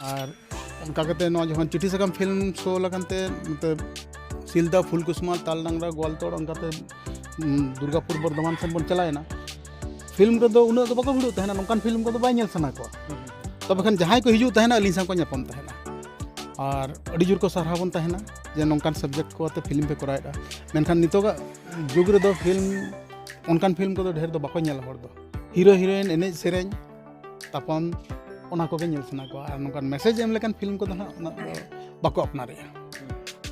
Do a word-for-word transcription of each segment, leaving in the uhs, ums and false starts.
ᱟᱨ ᱚᱱᱠᱟ ᱠᱟᱛᱮ ᱱᱚᱣᱟ ᱡᱚᱠᱷᱚᱱ ᱪᱤᱴᱷᱤ ᱥᱟᱠᱟᱢ ᱯᱷᱤᱞᱢ ᱥᱳ ᱞᱟᱜᱟᱱ ᱛᱮ ᱱᱚᱛᱮ ᱥᱤᱞᱫᱟ, ᱯᱷᱩᱞᱠᱩᱥᱢᱟ, ᱛᱟᱞᱰᱟᱝᱨᱟ, ᱜᱳᱣᱟᱞᱛᱳᱲ, ᱚᱱᱠᱟᱛᱮ ᱩᱢ, ᱫᱩᱨᱜᱟᱯᱩᱨ, ᱵᱚᱨᱫᱷᱚᱢᱟᱱ ᱥᱮᱱ ᱵᱚᱱ ᱪᱟᱞᱟᱣᱮᱱᱟ᱾ ᱯᱷᱤᱞᱢ ᱨᱮᱫᱚ ᱩᱱᱟᱹᱜ ᱫᱚ ᱵᱟᱠᱚ ᱵᱷᱤᱲᱚᱜ ᱛᱟᱦᱮᱱᱟ, ᱱᱚᱝᱠᱟᱱ ᱯᱷᱤᱞᱢ ᱠᱚᱫᱚ ᱵᱟᱭ ᱧᱮᱞ ᱥᱟᱱᱟ ᱠᱚᱣᱟ᱾ ᱛᱚᱵᱮ ᱠᱷᱟᱱ ᱡᱟᱦᱟᱸᱭ ᱠᱚ ᱦᱤᱡᱩᱜ ᱛᱟᱦᱮᱱᱟ, ᱟᱹᱞᱤᱧ ᱥᱟᱶ ᱠᱚ ᱧᱟᱯᱟᱢ ᱛᱟᱦᱮᱱᱟ᱾ ᱟᱨ ᱟᱹᱰᱤ ᱡᱳᱨ ᱠᱚ ᱥᱟᱨᱦᱟᱣ ᱵᱚᱱ ᱛᱟᱦᱮᱱᱟ ᱡᱮ ᱱᱚᱝᱠᱟᱱ ᱥᱟᱵᱡᱮᱠᱴ ᱠᱚ ᱟᱛᱮ ᱯᱷᱤᱞᱢ ᱯᱮ ᱠᱚᱨᱟᱣᱮᱫᱼᱟ᱾ ᱢᱮᱱᱠᱷᱟᱱ ᱱᱤᱛᱚᱜᱟᱜ ᱡᱩᱜᱽ ᱨᱮᱫᱚ ᱯᱷᱤᱞᱢ, ᱚᱱᱠᱟᱱ ᱯᱷᱤᱞᱢ ᱠᱚᱫᱚ ᱰᱷᱮᱨ ᱫᱚ ᱵᱟᱠᱚ ᱧᱮᱞᱟ ᱦᱚᱲ ᱫᱚ᱾ ᱦᱤᱨᱳ ᱦᱤᱨᱳᱭᱤᱱ, ᱮᱱᱮᱡ ᱥᱮᱨᱮᱧ, ᱛᱟᱯᱟᱢ, ᱚᱱᱟ ᱠᱚᱜᱮ ᱧᱮᱞ ᱥᱟᱱᱟ ᱠᱚᱣᱟ᱾ ᱟᱨ ᱱᱚᱝᱠᱟᱱ ᱢᱮᱥᱮᱡᱽ ᱮᱢ ᱞᱮᱠᱟᱱ ᱯᱷᱤᱞᱢ ᱠᱚᱫᱚ ᱦᱟᱸᱜ ᱩᱱᱟᱹᱜ ᱫᱚ ᱵᱟᱠᱚ ᱟᱯᱱᱟᱨᱮᱜᱼᱟ᱾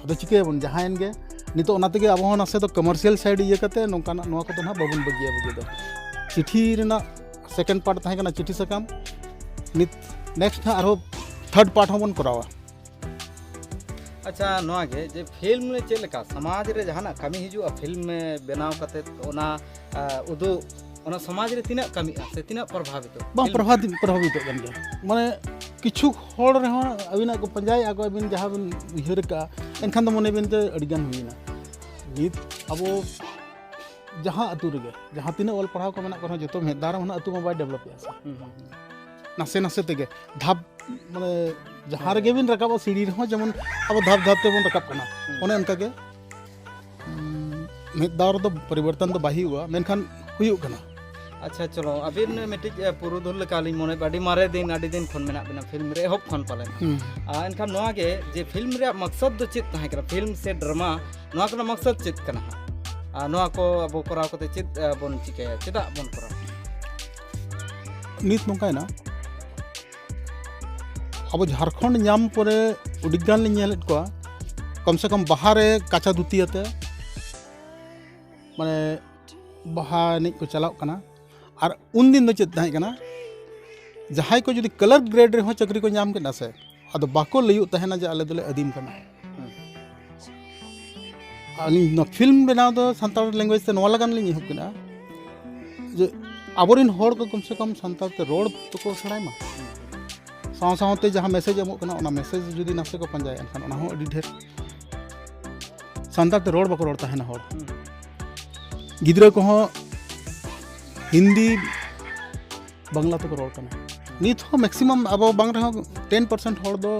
ᱟᱫᱚ ᱪᱤᱠᱟᱹᱭᱟᱵᱚᱱ, ᱡᱟᱦᱟᱸᱭᱮᱱ ᱜᱮ᱾ ᱱᱤᱛᱚᱜ ᱚᱱᱟ ᱛᱮᱜᱮ ᱟᱵᱚ ᱦᱚᱸ ᱱᱟᱥᱮ ᱫᱚ ᱠᱚᱢᱟᱨᱥᱤᱭᱟᱞ ᱥᱟᱭᱤᱰ ᱤᱭᱟᱹ ᱠᱟᱛᱮ ᱱᱚᱝᱠᱟᱱᱟᱜ ᱱᱚᱣᱟ ᱠᱚᱫᱚ ᱦᱟᱸᱜ ᱵᱟᱵᱚᱱ ᱵᱟᱹᱜᱤᱭᱟ ᱵᱩᱜᱤ ᱫᱚ᱾ ᱪᱤᱴᱷᱤ ᱨᱮᱱᱟᱜ ᱥᱮᱠᱮᱱᱰ ᱯᱟᱨᱴ ᱛᱟᱦᱮᱸ ᱠᱟᱱᱟ ᱪᱤᱴᱷᱤ ᱥᱟᱠᱟᱢ, ᱱᱤᱛ ᱱᱮᱠᱥᱴ ᱦᱟᱸᱜ ᱟᱨᱦᱚᱸ ᱛᱷᱟᱨᱰ ᱯᱟᱨᱴ ᱦᱚᱸᱵᱚᱱ ᱠᱚᱨᱟᱣᱟ᱾ ᱟᱪᱪᱷᱟ, ᱱᱚᱣᱟ ᱜᱮ ᱡᱮ ᱯᱷᱤᱞᱢ ᱨᱮ ᱪᱮᱫ ᱞᱮᱠᱟ ᱥᱚᱢᱟᱡᱽ ᱨᱮ ᱡᱟᱦᱟᱱᱟᱜ ᱠᱟᱹᱢᱤ ᱦᱤᱡᱩᱜᱼᱟ, ᱯᱷᱤᱞᱢ ᱵᱮᱱᱟᱣ ᱠᱟᱛᱮ ᱚᱱᱟ, ᱟ, ᱩᱫᱩᱜ, ᱚᱱᱟ ᱥᱚᱢᱟᱡᱽ ᱨᱮ ᱛᱤᱱᱟᱹᱜ ᱠᱟᱹᱢᱤᱜᱼᱟ ᱥᱮ ᱛᱤᱱᱟᱹᱜ ᱯᱨᱚᱵᱷᱟᱵᱤᱛᱚᱜᱼᱟ? ᱵᱟᱝ, ᱯᱷᱤᱞᱢ ᱯᱨᱚᱵᱷᱟᱵᱤᱛ, ᱯᱨᱚᱵᱷᱟᱵᱤᱛᱚᱜ ᱠᱟᱱ ᱜᱮᱭᱟ᱾ ᱢᱟᱱᱮ ᱠᱤᱪᱷᱩ ᱦᱚᱲ ᱨᱮᱦᱚᱸ ᱟᱹᱵᱤᱱᱟᱜ ᱠᱚ ᱯᱟᱸᱡᱟᱭᱮᱫᱼᱟ ᱠᱚ, ᱟᱹᱵᱤᱱ ᱡᱟᱦᱟᱸ ᱵᱤᱱ ᱩᱭᱦᱟᱹᱨ ᱠᱟᱜᱼᱟ, ᱮᱱᱠᱷᱟᱱ ᱫᱚ ᱢᱚᱱᱮ ᱵᱤᱱ ᱡᱮ ᱟᱹᱰᱤᱜᱟᱱ ᱦᱩᱭᱮᱱᱟ᱾ ᱱᱤᱛ ᱟᱵᱚ ᱡᱟᱦᱟᱸ ᱟᱹᱛᱩ ᱨᱮᱜᱮ, ᱡᱟᱦᱟᱸ ᱛᱤᱱᱟᱹᱜ ᱚᱞ ᱯᱟᱲᱦᱟᱣ ᱠᱚ ᱢᱮᱱᱟᱜ ᱠᱚ ᱨᱮᱦᱚᱸ, ᱡᱚᱛᱚ ᱢᱤᱫ ᱫᱷᱟᱣ ᱨᱮ ᱚᱱᱟ ᱟᱹᱛᱩ ᱢᱟ ᱵᱟᱭ ᱰᱮᱵᱷᱞᱚᱯᱮᱜᱼᱟ ᱥᱮ᱾ ᱦᱩᱸ, ᱦᱩᱸ, ᱦᱩᱸ᱾ ᱱᱟᱥᱮ ᱱᱟᱥᱮ ᱛᱮᱜᱮ ᱫᱷᱟᱯ, ᱢᱟᱱᱮ ᱡᱟᱦᱟᱸ ᱨᱮᱜᱮ ᱵᱤᱱ ᱨᱟᱠᱟᱵᱟ ᱥᱤᱲᱤ ᱨᱮᱦᱚᱸ ᱡᱮᱢᱚᱱ ᱟᱵᱚ ᱫᱷᱟᱯ ᱫᱷᱟᱯ ᱛᱮᱵᱚᱱ ᱨᱟᱠᱟᱵ ᱠᱟᱱᱟ, ᱦᱩᱸ᱾ ᱚᱱᱮ ᱚᱱᱠᱟ ᱜᱮ, ᱩᱸ, ᱢᱤᱫ ᱫᱷᱟᱣ ᱨᱮᱫᱚ ᱯᱚᱨᱤᱵᱚᱨᱛᱚᱱ ᱫᱚ ᱵᱟᱭ ᱦᱩᱭᱩᱜᱼᱟ, ᱢᱮᱱᱠᱷᱟᱱ ᱦᱩᱭᱩᱜ ᱠᱟᱱᱟ᱾ ᱟᱪᱪᱷᱟ, ᱪᱚᱞᱚ, ᱟᱹᱵᱤᱱ ᱢᱤᱫᱴᱤᱡ, ᱮ, ᱯᱩᱨᱩᱫᱷᱩᱞ ᱞᱮᱠᱟ ᱞᱤᱧ ᱢᱚᱱᱮ, ᱟᱹᱰᱤ ᱢᱟᱨᱮ ᱫᱤᱱ, ᱟᱹᱰᱤ ᱫᱤᱱ ᱠᱷᱚᱱ ᱢᱮᱱᱟᱜ ᱵᱤᱱᱟ ᱯᱷᱤᱞᱢ ᱨᱮ, ᱮᱦᱚᱵ ᱠᱷᱚᱱ ᱯᱟᱞᱮᱱ᱾ ᱦᱩᱸ᱾ ᱟᱨ ᱮᱱᱠᱷᱟᱱ ᱱᱚᱣᱟ ᱜᱮ ᱡᱮ ᱯᱷᱤᱞᱢ ᱨᱮᱭᱟᱜ ᱢᱚᱠᱥᱚᱫ ᱫᱚ ᱪᱮᱫ ᱛᱟᱦᱮᱸ ᱠᱟᱱᱟ? ᱯᱷᱤᱞᱢ ᱥᱮ ᱰᱨᱟᱢᱟ, ᱱᱚᱣᱟ ᱠᱚᱨᱮᱱᱟᱜ ᱢᱚᱠᱥᱚᱫ ᱪᱮᱫ ᱠᱟᱱᱟ ᱦᱟᱸᱜ? ᱟᱨ ᱱᱚᱣᱟ ᱠᱚ ᱟᱵᱚ ᱠᱚᱨᱟᱣ ᱠᱟᱛᱮ ᱪᱮᱫ, ᱮ, ᱵᱚᱱ ᱪᱤᱠᱟᱹᱭᱟ? ᱪᱮᱫᱟᱜ ᱵᱚᱱ ᱠᱚᱨᱟᱣᱟ? ᱱᱤᱛ ᱱᱚᱝᱠᱟᱭᱮᱱᱟ, ᱟᱵᱚ ᱡᱷᱟᱲᱠᱷᱚᱸᱰ ᱧᱟᱢ ᱯᱚᱨᱮ ᱟᱹᱰᱤ ᱜᱟᱱ ᱞᱤᱧ ᱧᱮᱞᱮᱫ ᱠᱚᱣᱟ, ᱠᱚᱢ ᱥᱮ ᱠᱚᱢ ᱵᱟᱦᱟ ᱨᱮ ᱠᱟᱪᱟ ᱫᱷᱩᱛᱤ ᱟᱛᱮ, ᱢᱟᱱᱮ, ᱵᱟᱦᱟ ᱮᱱᱮᱡ ᱠᱚ ᱪᱟᱞᱟᱜ ᱠᱟᱱᱟ᱾ ᱟᱨ ᱩᱱᱫᱤᱱ ᱫᱚ ᱪᱮᱫ ᱛᱟᱦᱮᱸ ᱠᱟᱱᱟ, ᱡᱟᱦᱟᱸᱭ ᱠᱚ ᱡᱩᱫᱤ ᱠᱞᱟᱨᱠ ᱜᱨᱮᱰ ᱨᱮᱦᱚᱸ ᱪᱟᱹᱠᱨᱤ ᱠᱚ ᱧᱟᱢ ᱠᱮᱫᱟ ᱥᱮ, ᱟᱫᱚ ᱵᱟᱠᱚ ᱞᱟᱹᱭᱩᱜ ᱛᱟᱦᱮᱱᱟ ᱡᱮ ᱟᱞᱮ ᱫᱚᱞᱮ ᱟᱹᱫᱤᱢ ᱠᱟᱱᱟ᱾ ᱦᱩᱸ᱾ ᱟᱹᱞᱤᱧ ᱱᱚᱣᱟ ᱯᱷᱤᱞᱢ ᱵᱮᱱᱟᱣ ᱫᱚ ᱥᱟᱱᱛᱟᱲ ᱞᱮᱝᱜᱩᱭᱮᱡᱽ ᱛᱮ ᱱᱚᱣᱟ ᱞᱟᱜᱟᱱ ᱞᱤᱧ ᱮᱦᱚᱵ ᱠᱮᱫᱟ ᱡᱮ ᱟᱵᱚᱨᱮᱱ ᱦᱚᱲ ᱠᱚ ᱠᱚᱢ ᱥᱮ ᱠᱚᱢ ᱥᱟᱱᱛᱟᱲ ᱛᱮ ᱨᱚᱲ ᱫᱚᱠᱚ ᱥᱮᱬᱟᱭ ᱢᱟ᱾ ᱥᱟᱶ ᱥᱟᱶᱛᱮ ᱡᱟᱦᱟᱸ ᱢᱮᱥᱮᱡᱽ ᱮᱢᱚᱜ ᱠᱟᱱᱟ, ᱚᱱᱟ ᱢᱮᱥᱮᱡᱽ ᱡᱩᱫᱤ ᱱᱟᱥᱮ ᱠᱚ ᱯᱟᱸᱡᱟᱭᱟ, ᱮᱱᱠᱷᱟᱱ ᱚᱱᱟ ᱦᱚᱸ ᱟᱹᱰᱤ ᱰᱷᱮᱨ ᱥᱟᱱᱛᱟᱲ ᱛᱮ ᱨᱚᱲ ᱵᱟᱠᱚ ᱨᱚᱲ ᱛᱟᱦᱮᱱᱟ ᱦᱚᱲ᱾ ᱦᱩᱸ᱾ ᱜᱤᱫᱽᱨᱟᱹ ᱠᱚᱦᱚᱸ ᱦᱤᱱᱫᱤ, ᱵᱟᱝᱞᱟ ᱛᱮᱠᱚ ᱨᱚᱲ ᱠᱟᱱᱟ᱾ ᱱᱤᱛ ᱦᱚᱸ ᱢᱮᱠᱥᱤᱢᱟᱢ ᱟᱵᱚ ᱵᱟᱝ ᱨᱮᱦᱚᱸ ᱴᱮᱱ ᱯᱟᱨᱥᱮᱱᱴ ᱦᱚᱲ ᱫᱚ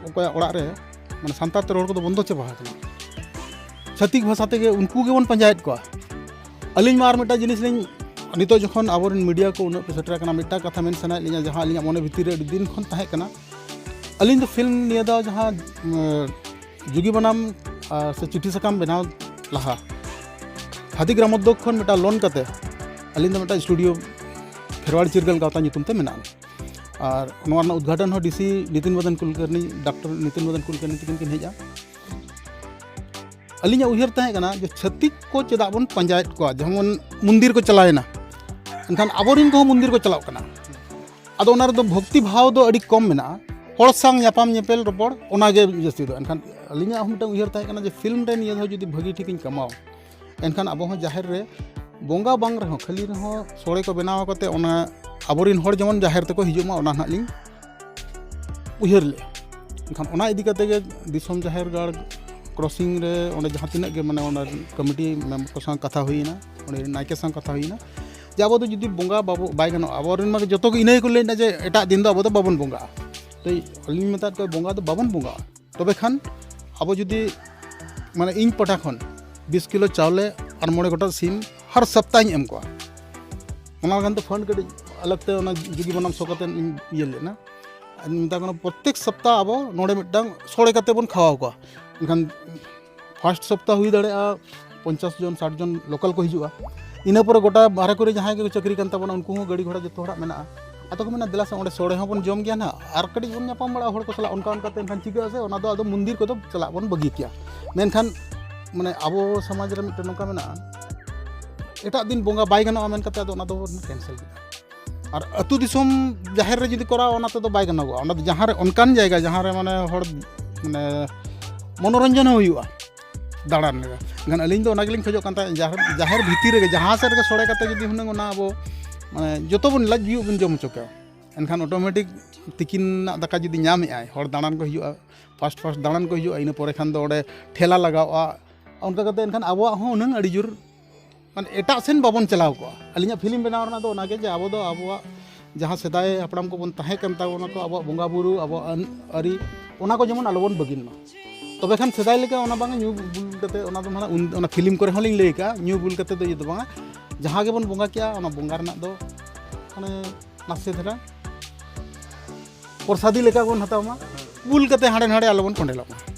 ᱚᱠᱚᱭᱟᱜ ᱚᱲᱟᱜ ᱨᱮ ᱢᱟᱱᱮ ᱥᱟᱱᱛᱟᱲ ᱛᱮ ᱨᱚᱲ ᱠᱚᱫᱚ ᱵᱚᱱᱫᱚ ᱪᱟᱵᱟ ᱟᱠᱟᱱᱟ᱾ ᱪᱷᱟᱹᱛᱤᱠ ᱵᱷᱟᱥᱟ ᱛᱮᱜᱮ ᱩᱱᱠᱩ ᱜᱮᱵᱚᱱ ᱯᱟᱸᱡᱟᱭᱮᱫ ᱠᱚᱣᱟ᱾ ᱟᱹᱞᱤᱧ ᱢᱟ ᱟᱨ ᱢᱤᱫᱴᱟᱝ ᱡᱤᱱᱤᱥ ᱞᱤᱧ, ᱱᱤᱛᱚᱜ ᱡᱚᱠᱷᱚᱱ ᱟᱵᱚᱨᱮᱱ ᱢᱤᱰᱤᱭᱟ ᱠᱚ ᱩᱱᱟᱹᱜ ᱯᱮ ᱥᱮᱴᱮᱨ ᱟᱠᱟᱱᱟ, ᱢᱤᱫᱴᱟᱝ ᱠᱟᱛᱷᱟ ᱢᱮᱱ ᱥᱟᱱᱟᱭᱮᱫ ᱞᱤᱧᱟ, ᱡᱟᱦᱟᱸ ᱟᱹᱞᱤᱧᱟᱜ ᱢᱚᱱᱮ ᱵᱷᱤᱛᱤᱨ ᱨᱮ ᱟᱹᱰᱤ ᱫᱤᱱ ᱠᱷᱚᱱ ᱛᱟᱦᱮᱸ ᱠᱟᱱᱟ᱾ ᱟᱹᱞᱤᱧ ᱫᱚ ᱯᱷᱤᱞᱢ ᱱᱤᱭᱟᱹ ᱫᱷᱟᱣ ᱡᱟᱦᱟᱸ ᱡᱩᱜᱤ ᱵᱟᱱᱟᱢ ᱥᱮ ᱪᱤᱴᱷᱤ ᱥᱟᱠᱟᱢ ᱵᱮᱱᱟᱣ ᱞᱟᱦᱟ ᱠᱷᱟᱫᱤ ᱜᱨᱟᱢᱳᱫᱽᱫᱳᱜᱽ ᱠᱷᱚᱱ ᱢᱤᱫᱴᱟᱝ ᱞᱳᱱ ᱠᱟᱛᱮ ᱟᱹᱞᱤᱧ ᱫᱚ ᱢᱤᱫᱴᱟᱝ ᱥᱴᱩᱰᱤᱭᱳ ᱠᱷᱮᱨᱣᱟᱲ ᱪᱤᱨᱜᱟᱹᱞ ᱜᱟᱶᱛᱟ ᱧᱩᱛᱩᱢ ᱛᱮ ᱢᱮᱱᱟᱜᱼᱟ᱾ ᱟᱨ ᱱᱚᱣᱟ ᱨᱮᱱᱟᱜ ᱩᱫᱽᱜᱷᱟᱴᱚᱱ ᱦᱚᱸ ᱰᱤᱥᱤ ᱱᱤᱛᱤᱱ ᱢᱚᱫᱚᱱ ᱠᱩᱞᱠᱟᱨᱱᱤ, ᱰᱟᱠᱛᱟᱨ ᱱᱤᱛᱤᱱ ᱢᱚᱫᱚᱱ ᱠᱩᱞᱠᱟᱨᱱᱤ ᱛᱟᱹᱠᱤᱱ ᱠᱤᱱ ᱦᱮᱡᱼᱟ᱾ ᱟᱹᱞᱤᱧᱟᱜ ᱩᱭᱦᱟᱹᱨ ᱛᱟᱦᱮᱸ ᱠᱟᱱᱟ ᱡᱮ ᱪᱷᱟᱹᱛᱤᱠ ᱠᱚ ᱪᱮᱫᱟᱜ ᱵᱚᱱ ᱯᱟᱸᱡᱟᱭᱮᱫ ᱠᱚᱣᱟ, ᱡᱮᱢᱚᱱ ᱢᱚᱱᱫᱤᱨ ᱠᱚ ᱪᱟᱞᱟᱣᱮᱱᱟ, ᱮᱱᱠᱷᱟᱱ ᱟᱵᱚᱨᱮᱱ ᱠᱚᱦᱚᱸ ᱢᱚᱱᱫᱤᱨ ᱠᱚ ᱪᱟᱞᱟᱜ ᱠᱟᱱᱟ᱾ ᱟᱫᱚ ᱚᱱᱟ ᱨᱮᱫᱚ ᱵᱷᱚᱠᱛᱤ ᱵᱷᱟᱣ ᱫᱚ ᱟᱹᱰᱤ ᱠᱚᱢ ᱢᱮᱱᱟᱜᱼᱟ᱾ ᱦᱚᱲ ᱥᱟᱶ ᱧᱟᱯᱟᱢ ᱧᱮᱯᱮᱞ ᱨᱚᱯᱚᱲ, ᱚᱱᱟᱜᱮ ᱡᱟᱹᱥᱛᱤ ᱫᱚ᱾ ᱮᱱᱠᱷᱟᱱ ᱟᱹᱞᱤᱧᱟᱜ ᱦᱚᱸ ᱢᱤᱫᱴᱟᱝ ᱩᱭᱦᱟᱹᱨ ᱛᱟᱦᱮᱸ ᱠᱟᱱᱟ ᱡᱮ ᱯᱷᱤᱞᱢ ᱨᱮ ᱱᱤᱭᱟᱹ ᱫᱷᱟᱣ ᱡᱩᱫᱤ ᱵᱷᱟᱹᱜᱤ ᱴᱷᱤᱠᱤᱧ ᱠᱟᱢᱟᱣ, ᱮᱱᱠᱷᱟᱱ ᱟᱵᱚ ᱦᱚᱸ ᱡᱟᱦᱮᱨ ᱨᱮ ᱵᱚᱸᱜᱟ ᱵᱟᱝ ᱨᱮᱦᱚᱸ ᱠᱷᱟᱹᱞᱤ ᱨᱮᱦᱚᱸ ᱥᱳᱲᱮ ᱠᱚ ᱵᱮᱱᱟᱣ ᱠᱟᱛᱮ ᱚᱱᱟ ᱟᱵᱚᱨᱮᱱ ᱦᱚᱲ ᱡᱮᱢᱚᱱ ᱡᱟᱦᱮᱨ ᱛᱮᱠᱚ ᱦᱤᱡᱩᱜ ᱢᱟ, ᱚᱱᱟ ᱱᱟᱦᱟᱜ ᱞᱤᱧ ᱩᱭᱦᱟᱹᱨ ᱞᱮᱫᱼᱟ᱾ ᱮᱱᱠᱷᱟᱱ ᱚᱱᱟ ᱤᱫᱤ ᱠᱟᱛᱮ ᱜᱮ ᱫᱤᱥᱚᱢ ᱡᱟᱦᱮᱨ ᱜᱟᱲ ᱠᱨᱚᱥᱤᱝ ᱨᱮ ᱚᱸᱰᱮ ᱡᱟᱦᱟᱸ ᱛᱤᱱᱟᱹᱜ ᱜᱮ ᱢᱟᱱᱮ ᱚᱱᱟ ᱠᱚᱢᱤᱴᱤ ᱢᱮᱢᱵᱟᱨ ᱠᱚ ᱥᱟᱶ ᱠᱟᱛᱷᱟ ᱦᱩᱭᱮᱱᱟ, ᱚᱸᱰᱮ ᱱᱟᱭᱠᱮ ᱥᱟᱶ ᱠᱟᱛᱷᱟ ᱦᱩᱭᱮᱱᱟ ᱡᱮ ᱟᱵᱚ ᱫᱚ ᱡᱩᱫᱤ ᱵᱚᱸᱜᱟ ᱵᱟᱵᱚ, ᱵᱟᱭ ᱜᱟᱱᱚᱜᱼᱟ, ᱟᱵᱚᱨᱮᱱ ᱢᱟ ᱡᱚᱛᱚ ᱜᱮ ᱤᱱᱟᱹ ᱜᱮᱠᱚ ᱞᱟᱹᱭᱮᱫᱼᱟ ᱡᱮ ᱮᱴᱟᱜ ᱫᱤᱱ ᱫᱚ ᱟᱵᱚ ᱫᱚ ᱵᱟᱵᱚᱱ ᱵᱚᱸᱜᱟᱜᱼᱟ᱾ ᱛᱚ ᱟᱹᱞᱤᱧ ᱢᱮᱛᱟᱫ ᱠᱚᱣᱟ ᱵᱚᱸᱜᱟ ᱫᱚ ᱵᱟᱵᱚᱱ ᱵᱚᱸᱜᱟᱜᱼᱟ, ᱛᱚᱵᱮ ᱠᱷᱟᱱ ᱟᱵᱚ ᱡᱩᱫᱤ ᱢᱟᱱᱮ ᱤᱧ ᱯᱟᱦᱴᱟ ᱠᱷᱚᱱ ᱵᱤᱥ ᱠᱤᱞᱳ ᱪᱟᱣᱞᱮ ᱟᱨ ᱢᱚᱬᱮ ᱜᱚᱴᱟᱝ ᱥᱤᱢ ᱦᱟᱨ ᱥᱚᱯᱛᱟᱦᱚᱧ ᱮᱢ ᱠᱚᱣᱟ᱾ ᱚᱱᱟ ᱞᱟᱹᱜᱤᱫ ᱛᱮ ᱯᱷᱟᱱᱰ ᱠᱟᱹᱴᱤᱡ ᱟᱞᱟᱜᱽ ᱛᱮ ᱚᱱᱟ ᱡᱩᱜᱤ ᱵᱟᱱᱟᱢ ᱥᱚ ᱠᱟᱛᱮ ᱤᱧ ᱤᱭᱟᱹ ᱞᱮᱫᱼᱟ᱾ ᱟᱨ ᱢᱮᱛᱟ ᱠᱚ ᱠᱟᱱᱟ ᱯᱨᱚᱛᱮᱠ ᱥᱚᱯᱛᱟᱦ ᱟᱵᱚ ᱱᱚᱰᱮ ᱢᱤᱫᱴᱟᱝ ᱥᱚᱲᱮ ᱠᱟᱛᱮ ᱵᱚᱱ ᱠᱷᱟᱣᱟᱣ ᱠᱚᱣᱟ᱾ ᱮᱱᱠᱷᱟᱱ ᱯᱷᱟᱥᱴ ᱥᱚᱯᱛᱟᱦ ᱦᱩᱭ ᱫᱟᱲᱮᱭᱟᱜᱼᱟ ᱯᱚᱧᱪᱟᱥ ᱡᱚᱱ ᱥᱟᱴ ᱡᱚᱱ ᱞᱳᱠᱟᱞ ᱠᱚ ᱦᱤᱡᱩᱜᱼᱟ᱾ ᱤᱱᱟᱹ ᱯᱚᱨᱮ ᱜᱚᱴᱟ ᱵᱟᱦᱨᱮ ᱠᱚᱨᱮ ᱡᱟᱦᱟᱸᱭ ᱜᱮᱠᱚ ᱪᱟᱹᱠᱨᱤ ᱠᱟᱱ ᱛᱟᱵᱚᱱᱟ, ᱩᱱᱠᱩ ᱦᱚᱸ ᱜᱟᱹᱰᱤ ᱜᱷᱚᱲᱟ ᱡᱚᱛᱚ ᱦᱚᱲᱟᱜ ᱢᱮᱱᱟᱜᱼᱟ᱾ ᱟᱫᱚ ᱠᱚ ᱢᱮᱱᱟ, "ᱫᱮᱞᱟ ᱥᱮ ᱚᱸᱰᱮ ᱥᱚᱲᱮ ᱦᱚᱸᱵᱚᱱ ᱡᱚᱢ ᱜᱮᱭᱟ ᱱᱟᱦᱟᱜ, ᱟᱨ ᱠᱟᱹᱴᱤᱡ ᱵᱚᱱ ᱧᱟᱯᱟᱢ ᱵᱟᱲᱟᱜᱼᱟ ᱦᱚᱲ ᱠᱚ ᱥᱟᱞᱟᱜ", ᱚᱱᱠᱟ ᱚᱱᱠᱟᱛᱮ ᱮᱱᱠᱷᱟᱱ ᱪᱤᱠᱟᱹᱜᱼᱟ ᱥᱮ, ᱚᱱᱟ ᱫᱚ ᱟᱫᱚ ᱢᱚᱱᱫᱤᱨ ᱠᱚᱫᱚ ᱪᱟᱞᱟᱜ ᱵᱚᱱ ᱵᱟᱹᱜᱤ ᱠᱮᱭᱟ᱾ ᱢᱮᱱᱠᱷᱟᱱ ᱢᱟᱱᱮ ᱟᱵᱚ ᱥᱚᱢᱟᱡᱽ ᱨᱮ ᱢᱤᱫᱴᱮᱱ ᱱᱚᱝᱠᱟ ᱢᱮᱱᱟᱜᱼᱟ, ᱮᱴᱟᱜ ᱫᱤᱱ ᱵᱚᱸᱜᱟ ᱵᱟᱭ ᱜᱟᱱᱚᱜᱼᱟ ᱢᱮᱱ ᱠᱟᱛᱮ ᱟᱫᱚ ᱚᱱᱟ ᱫᱚᱵᱚᱱ ᱠᱮᱱᱥᱮᱞ ᱠᱮᱫᱟ᱾ ᱟᱨ ᱟᱹᱛᱩ ᱫᱤᱥᱚᱢ ᱡᱟᱦᱮᱨ ᱨᱮ ᱡᱩᱫᱤ ᱠᱚᱨᱟᱣ, ᱚᱱᱟ ᱛᱮᱫᱚ ᱵᱟᱭ ᱜᱟᱱᱚᱜᱚᱜᱼᱟ᱾ ᱚᱱᱟ ᱫᱚ ᱡᱟᱦᱟᱸ ᱨᱮ ᱚᱱᱠᱟᱱ ᱡᱟᱭᱜᱟ ᱡᱟᱦᱟᱸ ᱨᱮ ᱢᱟᱱᱮ ᱦᱚᱲ ᱢᱟᱱᱮ ᱢᱚᱱᱳᱨᱚᱧᱡᱚᱱ ᱦᱚᱸ ᱦᱩᱭᱩᱜᱼᱟ, ᱫᱟᱬᱟᱱ ᱞᱮᱠᱟ᱾ ᱮᱱᱠᱷᱟᱱ ᱟᱹᱞᱤᱧ ᱫᱚ ᱚᱱᱟ ᱜᱮᱞᱤᱧ ᱠᱷᱚᱡᱚᱜ ᱠᱟᱱ ᱛᱟᱦᱮᱸᱫ, ᱡᱟᱦᱮᱨ, ᱡᱟᱦᱮᱨ ᱵᱷᱤᱛᱤᱨ ᱨᱮᱜᱮ ᱡᱟᱦᱟᱸ ᱥᱮᱫ ᱨᱮᱜᱮ ᱥᱚᱲᱮ ᱠᱟᱛᱮ ᱡᱩᱫᱤ ᱦᱩᱱᱟᱹᱝ ᱚᱱᱟ ᱟᱵᱚ ᱢᱟᱱᱮ ᱡᱚᱛᱚ ᱵᱚᱱ ᱞᱟᱡ ᱵᱤᱭᱳᱜ ᱵᱚᱱ ᱡᱚᱢ ᱦᱚᱪᱚ ᱠᱚᱣᱟ, ᱮᱱᱠᱷᱟᱱ ᱚᱴᱳᱢᱮᱴᱤᱠ ᱛᱤᱠᱤᱱ ᱨᱮᱱᱟᱜ ᱫᱟᱠᱟ ᱡᱩᱫᱤ ᱧᱟᱢᱮᱫ ᱟᱭ, ᱦᱚᱲ ᱫᱟᱬᱟᱱ ᱠᱚ ᱦᱤᱡᱩᱜᱼᱟ, ᱯᱷᱟᱥᱴ ᱯᱷᱟᱥᱴ ᱫᱟᱬᱟᱱ ᱠᱚ ᱦᱤᱡᱩᱜᱼᱟ, ᱤᱱᱟᱹ ᱯᱚᱨᱮ ᱠᱷᱟᱱ ᱫᱚ ᱚᱸᱰᱮ ᱴᱷᱮᱞᱟ ᱞᱟᱜᱟᱣᱼᱟ᱾ ᱚᱱᱠᱟ ᱠᱟᱛᱮ ᱮᱱᱠᱷᱟᱱ ᱟᱵᱚᱣᱟᱜ ᱦᱚᱸ ᱦᱩᱱᱟᱹᱝ ᱟᱹᱰᱤ ᱡᱳᱨ ᱢᱟᱱᱮ ᱮᱴᱟᱜ ᱥᱮᱱ ᱵᱟᱵᱚᱱ ᱪᱟᱞᱟᱣ ᱠᱚᱜᱼᱟ᱾ ᱟᱹᱞᱤᱧᱟᱜ ᱯᱷᱤᱞᱢ ᱵᱮᱱᱟᱣ ᱨᱮᱱᱟᱜ ᱫᱚ ᱚᱱᱟᱜᱮ ᱡᱮ ᱟᱵᱚ ᱫᱚ ᱟᱵᱚᱣᱟᱜ ᱡᱟᱦᱟᱸ ᱥᱮᱫᱟᱭ ᱦᱟᱯᱲᱟᱢ ᱠᱚᱵᱚᱱ ᱛᱟᱦᱮᱸ ᱠᱟᱱ ᱛᱟᱵᱚᱱᱟ ᱠᱚ, ᱟᱵᱚᱣᱟᱜ ᱵᱚᱸᱜᱟ ᱵᱩᱨᱩ, ᱟᱵᱚᱣᱟᱜ ᱟᱹᱱ ᱟᱹᱨᱤ, ᱚᱱᱟ ᱠᱚ ᱡᱮᱢᱚᱱ ᱟᱞᱚᱵᱚᱱ ᱵᱟᱹᱜᱤᱱ ᱢᱟ᱾ ᱛᱚᱵᱮ ᱠᱷᱟᱱ ᱥᱮᱫᱟᱭ ᱞᱮᱠᱟ ᱚᱱᱟ ᱵᱟᱝ ᱧᱩ ᱵᱩᱞ ᱠᱟᱛᱮ, ᱚᱱᱟ ᱫᱚ ᱢᱟᱱᱮ ᱩᱱ- ᱚᱱᱟ ᱯᱷᱤᱞᱢ ᱠᱚᱨᱮ ᱦᱚᱸᱞᱤᱧ ᱞᱟᱹᱭ ᱠᱟᱜᱼᱟ, ᱧᱩ ᱵᱩᱞ ᱠᱟᱛᱮ ᱫᱚ ᱤᱭᱟᱹ ᱫᱚ ᱵᱟᱝᱟ᱾ ᱡᱟᱦᱟᱸ ᱜᱮᱵᱚᱱ ᱵᱚᱸᱜᱟ ᱠᱮᱜᱼᱟ, ᱚᱱᱟ ᱵᱚᱸᱜᱟ ᱨᱮᱱᱟᱜ ᱫᱚ ᱢᱟᱱᱮ ᱱᱟᱥᱮ ᱫᱷᱟᱨᱟ ᱯᱨᱚᱥᱟᱫᱤ ᱞᱮᱠᱟ ᱵᱚᱱ ᱦᱟᱛᱟᱣ ᱢᱟ, ᱵᱩᱞ ᱠᱟᱛᱮ ᱦᱟᱸᱰᱮ ᱱᱟᱰᱮ ᱟᱞᱚᱵᱚᱱ ᱠᱚᱸᱰᱮᱞᱚᱜ ᱢᱟ᱾